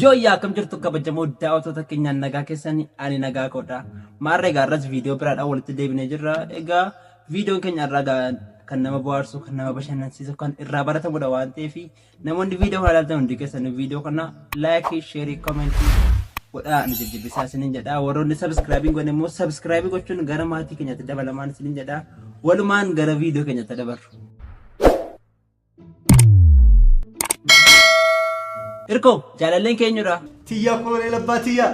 Yooyyaa akkam jirtu kabajamoo daawwattoota keenyaan nagaa keessanii ani nagaa koodha. Maarra egaa irras viidiyoo biraadhaan walitti deebinee jirra. Egaa viidiyoon keenya irraa egaa kan nama bohaarsu, kan nama bashannansiisu, kan irraa baratamudha waan ta'eef namoonni viidiyoo kana ilaaltan hundi keessan viidiyoo kana laayikii, sheerii, koomentii godhaa nu jajjabeessaa isiniin jedha. Warroonni sabiskiraayibii godhan immoo sabiskiraayibii gochuun gara maatii keenyatti dabalamaan isiniin jedha. Walumaan gara viidiyoo keenyatti dabarru. Irkoo jaalalleen keenyudha. Tiyyaa koloneel abbaa tiyyaa.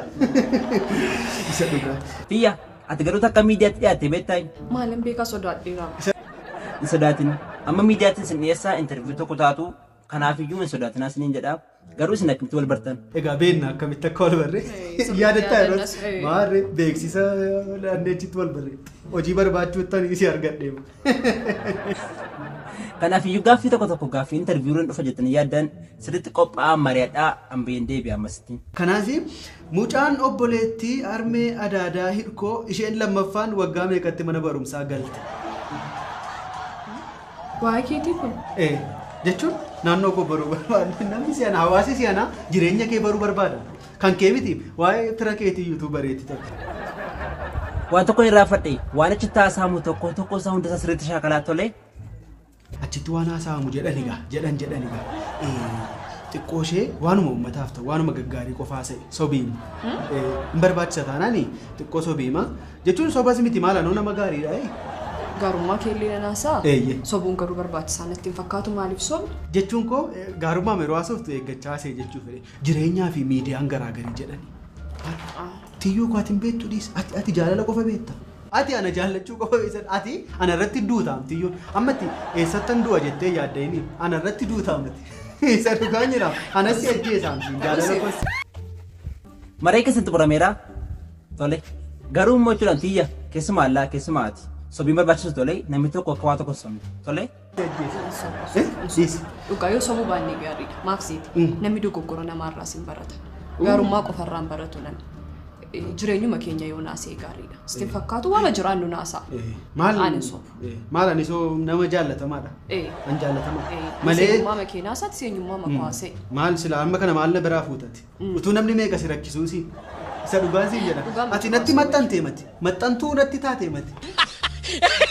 Isa dhugaa. Tiyya ati garuu takka miidiyaatti dhiyaatte beektaa? Maalin beekaa sodaadheera. Hin sodaatin. Amma miidiyaatti isin dhiyeessaa intarviiyuu tokko taatu kanaafiyyuu hin sodaatinaa isiniin jedha. Garuu isin akkamitti wal bartan? Egaa beekna akkamitti akka wal barre. Sirriitti Yaadattaa yeroo yaadannas, ee. maarree beeksisa dhaanneechitti wal barre. Hojii barbaachuuttan si argadhe. Kanaafiyyuu gaaffii tokko tokko gaaffii intarviiyuun dhufa jettanii yaaddan sirriitti qophaa'aa mari'adhaa hambeen deebi'a ammasitti. Kanaaf mucaan obboleettii harmee adaadaa hirkoo isheen lammaffaan waggaa meeqatti mana barumsaa galte? Waa'ee keetii kun Ee, jechuun naannoo koo baruu barbaada. Namni si'ana hawaasi si'ana jireenya kee baruu barbaada. Kan kee miti waa'ee fira keetii yuutuu bareetti tokko. Waan tokko irraa fadhe waan achi taasaamu tokko tokko isaa hunda isaa sirriitti shaakalaa tole. Achitti waan haasa'amu jedhan egaa jedhan jedhan egaa. Xiqqoo ishee waanuma uummataaf ta'u waanuma gaggaarii qofaa haasa'e sobiima. Hin barbaachisa taanaan xiqqoo sobiima. Jechuun sobas miti maal anoo nama gaariidha. Gaarummaa keellee nan haasa'a. Eeyyee. Sobuun garuu barbaachisaa natti hin fakkaatu maaliif sobni? Jechuun koo gaarummaa yeroo haasoftu eeggachaa haasa'e jechuu fedhe. Jireenyaa fi miidiyaan garaagarii jedhani. Tiyyuu koo ati hin beektu dhiis. Ati ati jaalala qofa beekta. Ati ana jaallachuu qofa beekta. Ati ana irratti duutaam tiyyuun. Amma ati eessattan du'a jettee yaadda inni ana irratti duutaam ati. Isa dhugaan jira. Anas si ajjeesaam siin jaalala qofa. Maree keessatti xumurameera. Tole. Garuu immoo jechuudhaan tiyya keessumaa allaa keessumaa ati. Sobiin barbaachisu tole namni tokko akka waa tokko hin sobne. Tole. Dhiis. Dhugaa yoo sobuu baanne gaariidha. Maaf seeti? Namni dogoggora namaarraas hin barata. Gaarummaa qofarraa hin baratu namni. Jireenyuma keenya yoo naasee gaariidha. Sitti hin fakkaatu waan jiraannu naasaa. Maal Ani sobu. Maal ani soo nama jaallatamaadha. An jaallatama. Malee Seenyummaa makee naasaati seenyummaa makoo haasa'e. maal sila amma kana maal na biraa fuutati. Utuu namni meeqa si rakkisuu si. Isa dhugaan siin jedha. Dhugaan Ati natti maxxantee mati. Maxxantuu natti taatee mati.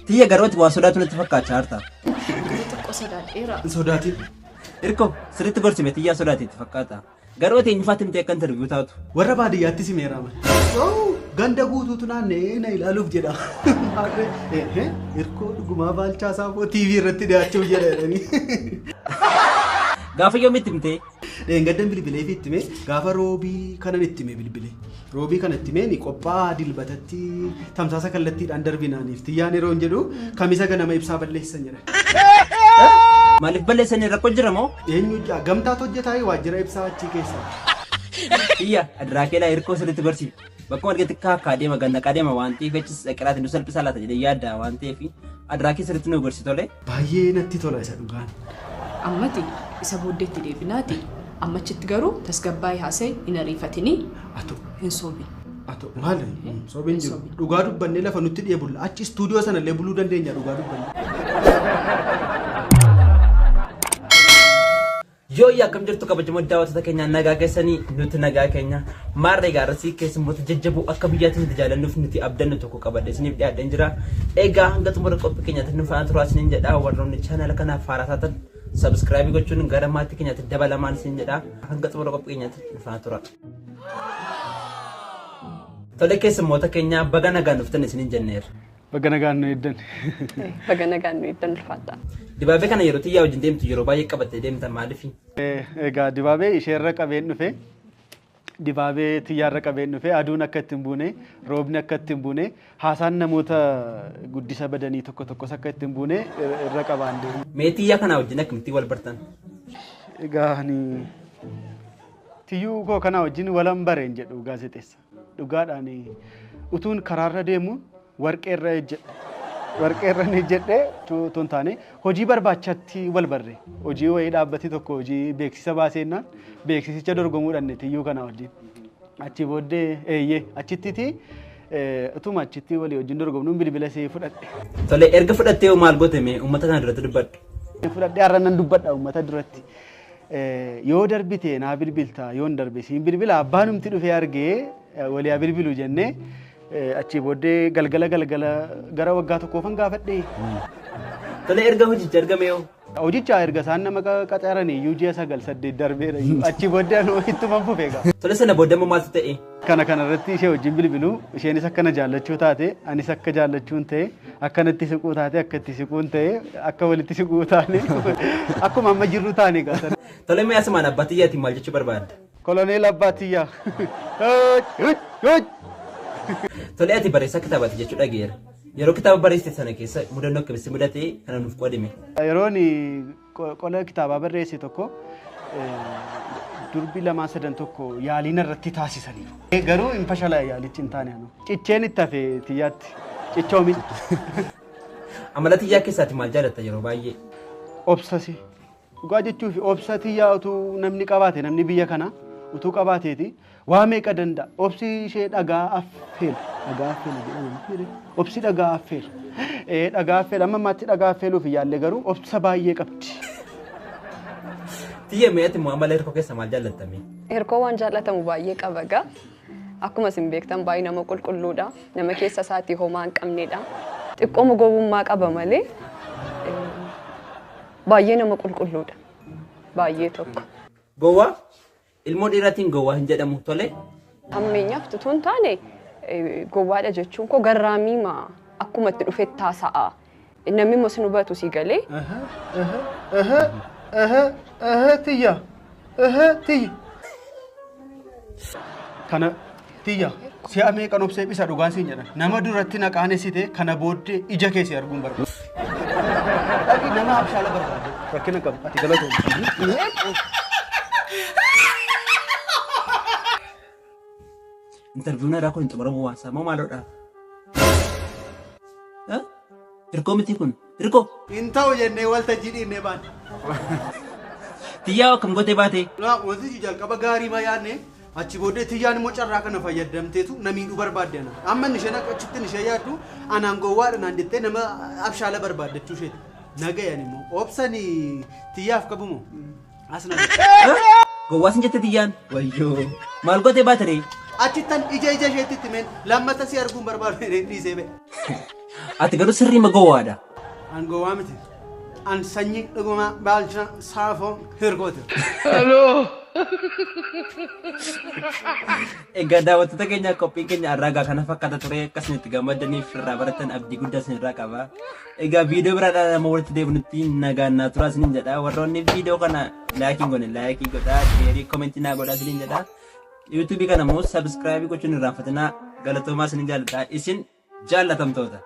Tiyya garuu ati waan sodaatu natti fakkaachaa jirta. Xiqqoo sodaadheera. Hin sodaatin. Irko sirriitti gorsime tiyyaa sodaate itti fakkaata. Garuu ati eenyufaatti miti akka intarviiyuu taatu. Warra baadiyyaatti simeera mali. Ganda guutuutu naanna'ee na ilaaluuf jedha. Maarree hirkoo dhugumaa baalchaa saafoo TV irratti dhiyaachuuf jedha jedhanii. Gaafa yoomitti himtee? Dheengaddan bilbilee fi itti himee gaafa roobii kanan itti hime bilbilee. Roobii kana itti himee ni qophaa'aa dilbatatti tamsaasa kallattiidhaan darbinaaniif tiyyaan yeroo hin jedhu kamisa ganama ibsaa balleessan jedha. Maaliif balleessanii rakkoo jira moo? Eenyu gamtaatu hojjetaa waajjira ibsaa achii keessa. Tiyya adiraakeelaa hirkoo sirriitti gorsi. Bakkuma argetti kaakkaa deema gannaqaa deema waan ta'eef achis dhaqiraati nu salphisaa laata jedhee yaadda waan ta'eef adiraakee sirriitti nu gorsi tole. Baay'ee natti tola isa dhugaan. Ammati isa booddeetti deebinaati. Ammachitti garuu tasgabbaa'ee haasa'e hin ariifatinii Atu hin sobin. atu maal sobiin jiru dhugaa dubbannee lafa nutti dhiye bulla achi istuudiyoo sanallee buluu dandeenya dhugaa dubbannee. Yooyyaa akkam jirtu kabajamoo daawwattoota keenyaa nagaa keessanii nuti nagaa keenya maarree gaarrasii keessummoota jajjaboo akka biyyaatti nuti jaalannuuf nuti abdannu tokko qabadhe isiniif dhiyaadheen jira. Egaa hanga xumura qophii keenyaatti nu faana turaa isiniin jedha warroonni chaanala kanaaf haaraa taatan sabiskiraayibii gochuun gara maatii keenyaatti dabalamaan isiniin jedha hanga xumura qophii keenyaatti nu faana turaa. Tole keessummoota keenya baga nagaan dhuftan isiniin jenneerra. Baga nagaan nu eeddan. Baga nagaan nu eeddan ulfaadha. Dibaabee kana yeroo xiyyaa wajjin deemtu yeroo baay'ee qabattee deemta maaliifi? Egaa dibaabee isheerra qabeen dhufe dibaabee xiyyaarra qabeen dhufe aduun akka itti hin buune roobni akka itti hin buune haasaan namoota guddisa badanii tokko tokkos akka itti hin buune irra qabaan deemu. Mee xiyyaa kana wajjin akkamitti wal bartan? Egaa ani tiyyuu koo kana wajjin walan bareen jedhu gaazexeessa. Dhugaadhaan utuun karaarra deemu warqeerra ejjedhe. Warqeerra ni ejjedhe utuu hin taane hojii barbaachatti wal barre. Hojii wayii dhaabbati tokko hojii beeksisa baaseenaan beeksisicha dorgomuudhaan tiyyuu kana wajjin. Achi booddee eeyyee achittiti utuma achitti walii wajjin dorgomnuun bilbila ishee fudhadhe. Tole erga fudhattee hoo maal goote mee uummata kana duratti dubbadhu. Fudhadhee har'a nan dubbadha uummata duratti. Yoo darbite naa bilbilta, yoon darbe siin bilbila, abbaanumti dhufee argee walii haa bilbilu jennee achii booddee galgala galgala gara waggaa tokkoofan gaafadhe. Tole, erga hojicha argame hoo? Hojicha erga isaan nama qacaranii iyyuu ji'a 9 8 darbeera iyyuu, achii booddee anuu ittuma fufe egaa. Tole, sana booda immoo maaltu ta'e? Kana kanarratti ishee wajjin bilbiluu, isheenis akkana jaallachuu taate, anis akka jaallachuun ta'e, akkanatti siquu taate, akka itti siquun ta'e, akka walitti siquu taane, akkuma amma jirru taane egaa sana. Tole, mee asumaan abbaa xiyyaatiin maal jechuu barbaadda? Koloneel abbaa xiyyaa. Tole, ati barreessaa kitaabaati jechuu dhageera. Yeroo kitaaba barreessite sana keessa mudannoo akkamitti mudate kana nuuf qoodime? Yeroon qola kitaabaa barreesse tokko durbi lamaa sadan tokko yaaliin irratti taasisaniiru. Garuu hin fashalaa, yaalichi hin taane anu. Cicheen itti hafe xiyyaatti. Cichoomi. Amala xiyyaa keessaati maal jaalatta yeroo baay'ee? Obsasi. Dhugaa jechuuf obsa xiyyaa utuu namni qabaate, namni biyya kana utuu qabaateeti waa meeqa danda'a. Obsi ishee dhagaa affeela. Dhagaa affeela jedhama. Obsi dhagaa affeela. Dhagaa affeela, amma ammaatti dhagaa affeeluuf yaallee, garuu obsa baay'ee qabdi. Xiyya, mee ati immoo amala hirkoo keessa maal jaallattame? Hirkoo waan jaallatamu baay'ee qaba egaa. Akkuma isin beektan baay'ee nama qulqulluudha. Nama keessa isaatii homaa hin qabnedha. Xiqqooma gowwummaa qaba malee baay'ee nama qulqulluudha. Baay'ee tokko. Gowwaa? Ilmoo dhiiraatiin gowwaa hin jedhamu, tole? Hammeenyaaf utuu hin taane, gowwaadha jechuun koo garraamiima akkuma itti dhufetti haasa'a. Namni immoo sin hubatu si galee. Tiyya. Tiyya. Kana tiyya si'a meeqan obsee bisa, dhugaan siin jedhan. Nama duratti na qaanesite, kana booddee ija kee si arguun barbaada. Dhaqi nama abshaala barbaade. Rakkina qabu ati, galatoomti. Interview'n irraa kun hin xumuramu waan saamuu maaloodha? Hirkoo miti kun? Hirkoo! Hin ta'u jennee waltajjii dhiibnee baane. Xiyyaa akkam gootee baate? Wanti jalqaba gaarii ma yaadne, achi booddee tiyyaan immoo carraa kana fayyadamteetu na miidhuu barbaadde ana. Amma inni isheen akka achitti ishee yaaddu anaan gowwaadha naan jettee nama abshaala barbaaddachuu isheeti. Nagayan immoo obsanii tiyyaaf qabumoo? As na Gowwaa sin jette tiyyaan? Wayyoo! Maal gootee baate ree? Achittan ija ija isheetti itti meen lammata si arguun barbaadu jedhee dhiisee ba'e. Ati garuu sirrii ma gowwaadha. An gowwaa miti. An sanyii dhugumaa baalcha saafoo hirkooti. Egaa daawwattoota keenya, qophiin keenya har'aa kana fakkaata ture. Akkasuma itti gammadaniif irraa baratan abdii guddaa isin irraa qaba. Egaa viidiyoo biraadhaan nama walitti deebinutti nagaan naa turaa isiniin jedha. Warroonni viidiyoo kana like hin goone like godhaa, share, comment naa godhaa isiniin jedha. YouTubeii kana immoo subscribe gochuun hin irraanfatinaa. Galatoomaa, isinin jaalladha. Isin jaallatamtoota.